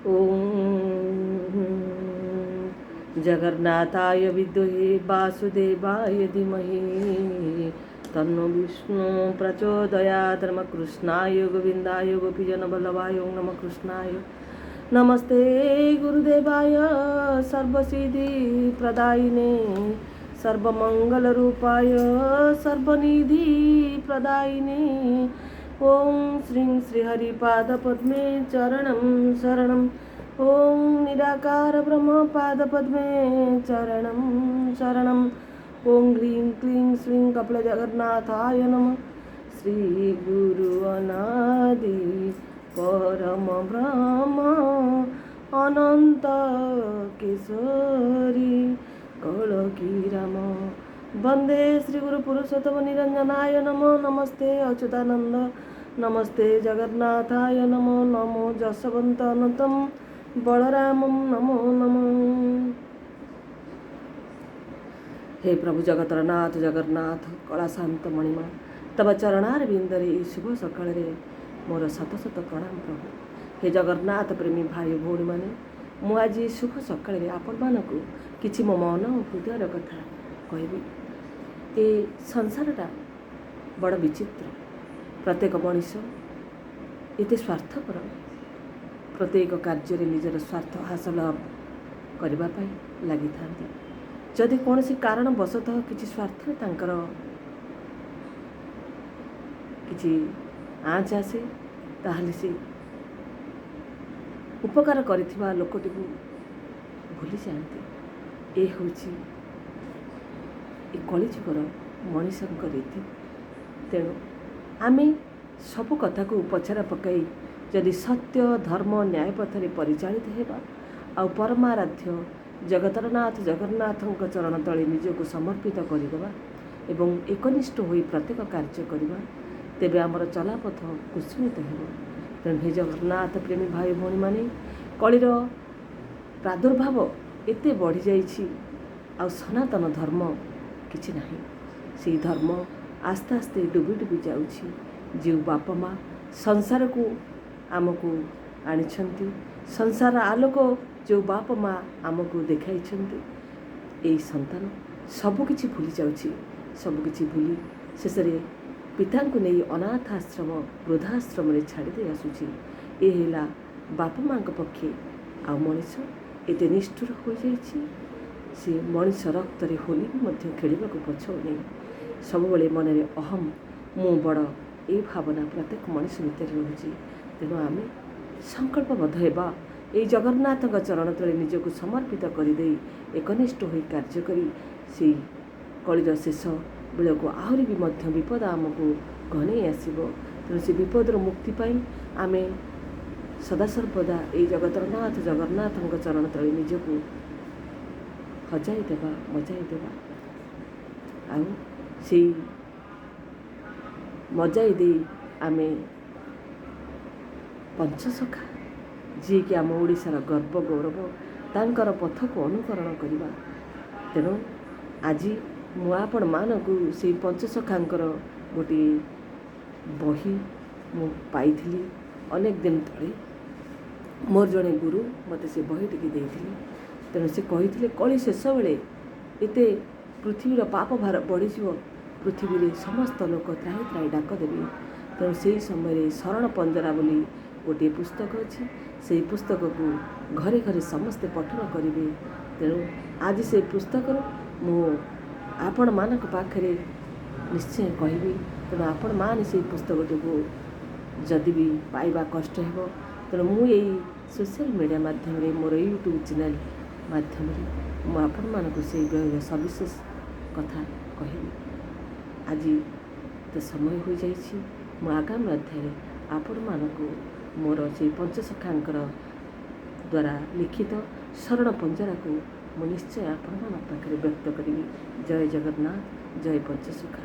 ଓଁ ଜଗନ୍ନାଥାୟ ବିଦ୍ମହେ ବାସୁଦେବାୟ ଧୀମହି ତନ୍ନୋ ବିଷ୍ଣୁ ପ୍ରଚୋଦୟାତ୍। ନମଃ କୃଷ୍ଣାୟ ଗୋବିନ୍ଦାୟ ଗୋପୀଜନବଲ୍ଲଭାୟ, ଓଁ ନମଃ କୃଷ୍ଣାୟ। ନମସ୍ତେ ଗୁରୁଦେବାୟ ସର୍ବସିଦ୍ଧି ପ୍ରଦାୟିନେ, ସର୍ବମଙ୍ଗଳରୂପାୟ ସର୍ବନିଧି ପ୍ରଦାୟିନେ। ଓଁ ଶ୍ରୀଂ ଶ୍ରୀହରିପାଦପଦ୍ମେ ଚରଣं ଶरणं, ଓଁ ନିରାକାର ବ୍ରହ୍ମ ପାଦପଦ୍ମେ ଚରଣं ଶरणं, ଓଁ ହ୍ରୀं କ୍ଲୀଂ ଶ୍ରୀଂ କପିଳ ଜଗନ୍ନାଥାୟ ନମଃ। ଶ୍ରୀ ଗୁରୁ ଅନାଦି ପରମ ବ୍ରହ୍ମ ଅନନ୍ତ କେଶରୀ କଳକି ରାମ। ବନ୍ଦେ ଶ୍ରୀ ଗୁରୁ ପୁରୁଷୋତ୍ତମ ନିରଞ୍ଜନାୟ ନମୋ। ନମସ୍ତେ ଅଚ୍ୟୁତାନନ୍ଦ, ନମସ୍ତେ ଜଗନ୍ନାଥାୟ ନମୋ ନମୋ। ଯଶବନ୍ତ ଅନନ୍ତಂ ବଳରାମಂ ନମୋ ନମଃ। ହେ ପ୍ରଭୁ ଜଗତର ନାଥ ଜଗନ୍ନାଥ, କଳା ଶାନ୍ତ ମଣିମା, ତବ ଚରଣାର ବିନ୍ଦରେ ଏଇ ଶୁଭ ସକାଳରେ ମୋର ଶତ ଶତ ପ୍ରଣାମ ପ୍ରଭୁ। ହେ ଜଗନ୍ନାଥ ପ୍ରେମୀ ଭାଇ ଭଉଣୀମାନେ, ମୁଁ ଆଜି ଶୁଭ ସକାଳରେ ଆପଣମାନଙ୍କୁ କିଛି ମୋ ମନ ଓ ହୃଦୟର କଥା କହିବି। ଏ ସଂସାରଟା ବଡ଼ ବିଚିତ୍ର। ପ୍ରତ୍ୟେକ ମଣିଷ ଏତେ ସ୍ୱାର୍ଥପର, ପ୍ରତ୍ୟେକ କାର୍ଯ୍ୟରେ ନିଜର ସ୍ୱାର୍ଥ ହାସଲ କରିବା ପାଇଁ ଲାଗିଥାନ୍ତି। ଯଦି କୌଣସି କାରଣବଶତଃ କିଛି ସ୍ୱାର୍ଥରେ ତାଙ୍କର କିଛି ଆଞ୍ଚ ଆସେ, ତାହେଲେ ସେ ଉପକାର କରିଥିବା ଲୋକଟିକୁ ଭୁଲିଯାଆନ୍ତି। ଏ ହେଉଛି ଏ କଳିଯୁଗର ମଣିଷଙ୍କ ରୀତି। ତେଣୁ ଆମେ ସବୁ କଥାକୁ ପଛରେ ପକାଇ ଯଦି ସତ୍ୟ, ଧର୍ମ, ନ୍ୟାୟ ପଥରେ ପରିଚାଳିତ ହେବା ଆଉ ପରମାରାଧ୍ୟ ଜଗତର ନାଥ ଜଗନ୍ନାଥଙ୍କ ଚରଣ ତଳେ ନିଜକୁ ସମର୍ପିତ କରିଦେବା ଏବଂ ଏକନିଷ୍ଠ ହୋଇ ପ୍ରତ୍ୟେକ କାର୍ଯ୍ୟ କରିବା, ତେବେ ଆମର ଚଲାପଥ କୁସୁମିତ ହେବ। ତେଣୁ ହେ ଜଗନ୍ନାଥ ପ୍ରେମୀ ଭାଇ ଭଉଣୀମାନେ, କଳିର ପ୍ରାଦୁର୍ଭାବ ଏତେ ବଢ଼ିଯାଇଛି ଆଉ ସନାତନ ଧର୍ମ କିଛି ନାହିଁ। ସେଇ ଧର୍ମ ଆସ୍ତେ ଆସ୍ତେ ଡୁବି ଡୁବି ଯାଉଛି। ଯେଉଁ ବାପା ମା ସଂସାରକୁ ଆମକୁ ଆଣିଛନ୍ତି, ସଂସାର ଆଲୋକ ଯେଉଁ ବାପା ମା ଆମକୁ ଦେଖାଇଛନ୍ତି, ଏଇ ସନ୍ତାନ ସବୁକିଛି ଭୁଲି ଯାଉଛି। ସବୁକିଛି ଭୁଲି ଶେଷରେ ପିତାଙ୍କୁ ନେଇ ଅନାଥ ଆଶ୍ରମ, ବୃଦ୍ଧାଶ୍ରମରେ ଛାଡ଼ି ଦେଇ ଆସୁଛି। ଏ ହେଲା ବାପା ମାଆଙ୍କ ପକ୍ଷେ। ଆଉ ମଣିଷ ଏତେ ନିଷ୍ଠୁର ହୋଇଯାଇଛି, ସେ ମଣିଷ ରକ୍ତରେ ହୋଲି ବି ମଧ୍ୟ ଖେଳିବାକୁ ପଛଉନି। ସବୁବେଳେ ମନରେ ଅହମ୍, ମୁଁ ବଡ଼, ଏଇ ଭାବନା ପ୍ରତ୍ୟେକ ମଣିଷ ଭିତରେ ରହୁଛି। ତେଣୁ ଆମେ ସଂକଳ୍ପବଦ୍ଧ ହେବା, ଏଇ ଜଗନ୍ନାଥଙ୍କ ଚରଣ ତଳେ ନିଜକୁ ସମର୍ପିତ କରିଦେଇ ଏକନିଷ୍ଠ ହୋଇ କାର୍ଯ୍ୟ କରି ସେଇ କଳିର ଶେଷ ବେଳକୁ ଆହୁରି ବି ମଧ୍ୟ ବିପଦ ଆମକୁ ଘନେଇ ଆସିବ। ତେଣୁ ସେ ବିପଦରୁ ମୁକ୍ତି ପାଇଁ ଆମେ ସଦାସର୍ବଦା ଏଇ ଜଗତର ନାଥ ଜଗନ୍ନାଥଙ୍କ ଚରଣ ତଳେ ନିଜକୁ ହଜାଇ ଦେବା, ମଜାଇ ଦେବା। ଆଉ ସେଇ ମଜାଇ ଦେଇ ଆମେ ପଞ୍ଚସଖା, ଯିଏକି ଆମ ଓଡ଼ିଶାର ଗର୍ବ ଗୌରବ, ତାଙ୍କର ପଥକୁ ଅନୁକରଣ କରିବା। ତେଣୁ ଆଜି ମୁଁ ଆପଣମାନଙ୍କୁ ସେଇ ପଞ୍ଚସଖାଙ୍କର ଗୋଟିଏ ବହି ମୁଁ ପାଇଥିଲି ଅନେକ ଦିନ ତଳେ। ମୋର ଜଣେ ଗୁରୁ ମୋତେ ସେ ବହିଟିକି ଦେଇଥିଲେ। ତେଣୁ ସେ କହିଥିଲେ, କଳି ଶେଷ ବେଳେ ଏତେ ପୃଥିବୀର ପାପ ଭାର ବଢ଼ିଯିବ, ପୃଥିବୀରେ ସମସ୍ତ ଲୋକ ତ୍ରାହି ତ୍ରାହି ଡାକ ଦେବେ। ତେଣୁ ସେହି ସମୟରେ ଶରଣ ପଞ୍ଜରା ବୋଲି ଗୋଟିଏ ପୁସ୍ତକ ଅଛି, ସେଇ ପୁସ୍ତକକୁ ଘରେ ଘରେ ସମସ୍ତେ ପଠନ କରିବେ। ତେଣୁ ଆଜି ସେଇ ପୁସ୍ତକରୁ ମୁଁ ଆପଣମାନଙ୍କ ପାଖରେ ନିଶ୍ଚୟ କହିବି। ତେଣୁ ଆପଣମାନେ ସେଇ ପୁସ୍ତକଟିକୁ ଯଦି ବି ପାଇବା କଷ୍ଟ ହେବ, ତେଣୁ ମୁଁ ଏଇ ସୋସିଆଲ ମିଡ଼ିଆ ମାଧ୍ୟମରେ, ମୋର ୟୁଟ୍ୟୁବ୍ ଚ୍ୟାନେଲ୍ ମାଧ୍ୟମରେ ମୁଁ ଆପଣମାନଙ୍କୁ ସେଇ ବହିର ସବିଶେଷ କଥା କହିବି। ଆଜି ତ ସମୟ ହୋଇଯାଇଛି। ମୁଁ ଆଗାମୀ ଅଧ୍ୟାୟରେ ଆପଣମାନଙ୍କୁ ମୋର ସେଇ ପଞ୍ଚସଖାଙ୍କର ଦ୍ୱାରା ଲିଖିତ ଶରଣ ପଞ୍ଜରାକୁ ମୁଁ ନିଶ୍ଚୟ ଆପଣମାନଙ୍କ ପାଖରେ ବ୍ୟକ୍ତ କରିବି। ଜୟ ଜଗନ୍ନାଥ, ଜୟ ପଞ୍ଚସଖା।